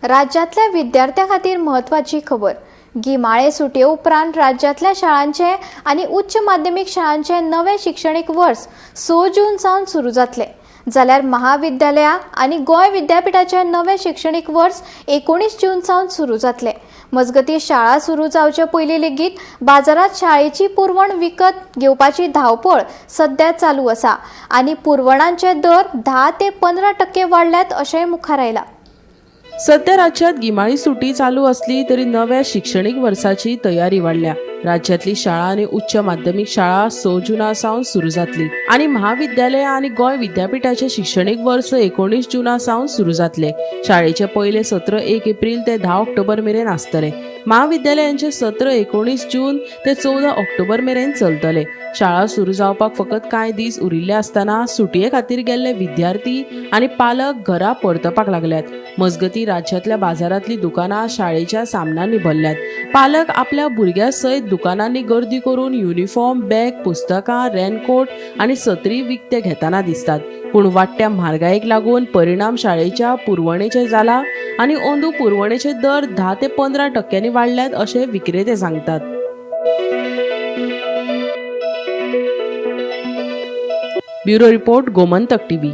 राज्यांतल्या विद्यार्थ्यां खातीर म्हत्वाची खबर. गिमाळे सुटये उपरांत राज्यांतल्या शाळांचे आनी उच्च माध्यमीक शाळांचे नवें शिक्षणीक वर्स 6 जून सावन सुरू जातलें, जाल्यार महाविद्यालयां आनी गोंय विद्यापिठाचें नवें शिक्षणीक वर्स 19 जून सावन सुरू जातलें. मजगतीं, शाळा सुरू जावचे पयलीं लेगीत बाजारांत शाळेची पुरवण विकत घेवपाची धांवपळ सध्या चालू आसा आनी पुरवणांचे दर 10 ते 15% वाडल्यात अशेंय मुखार आयलां. सध्या राज्यात गिमाळी सुटी चालू असली तरी नव्या शिक्षणीक वर्साची तयारी वाडल्या. राज्यातली शाळा आनी उच्च माध्यमीक शाळा 6 जुना सावन सुरू जातली आनी महाविद्यालयां आनी गोंय विद्यापिठाचे शिक्षणीक वर्स 19 जुना सावन सुरू जातले. शाळेचे पयले सत्र 1 एप्रील ते 10 ऑक्टोबर मेरेन आसतले. महाविद्यालयांचे सत्र 19 जून ते 14 ऑक्टोबर मेरेन चलतले. शाळा सुरू जावपाक फकत कांय दीस उरिल्ले आसतना सुटये खातीर गेल्ले विद्यार्थी आनी पालक घरा परतपाक लागल्यात. मजगतीं, राज्यांतल्या बाजारांतली दुकानां शाळेच्या सामनांनी भरल्यात. पालक आपल्या भुरग्यां सयत दुकानांनी गर्दी करून युनिफॉर्म, बॅग, पुस्तकां, रेनकोट आनी सत्री विकते घेतना दिसतात. पूण वाडट्या म्हारगायेक लागून परिणाम शाळेच्या पुरवणेचेर जाला आनी अंदू पुरवणेचे दर 10 ते 15 टक्क्यांनी वाडल्यात अशें विक्रेते सांगतात. Bureau report, Gomantak TV.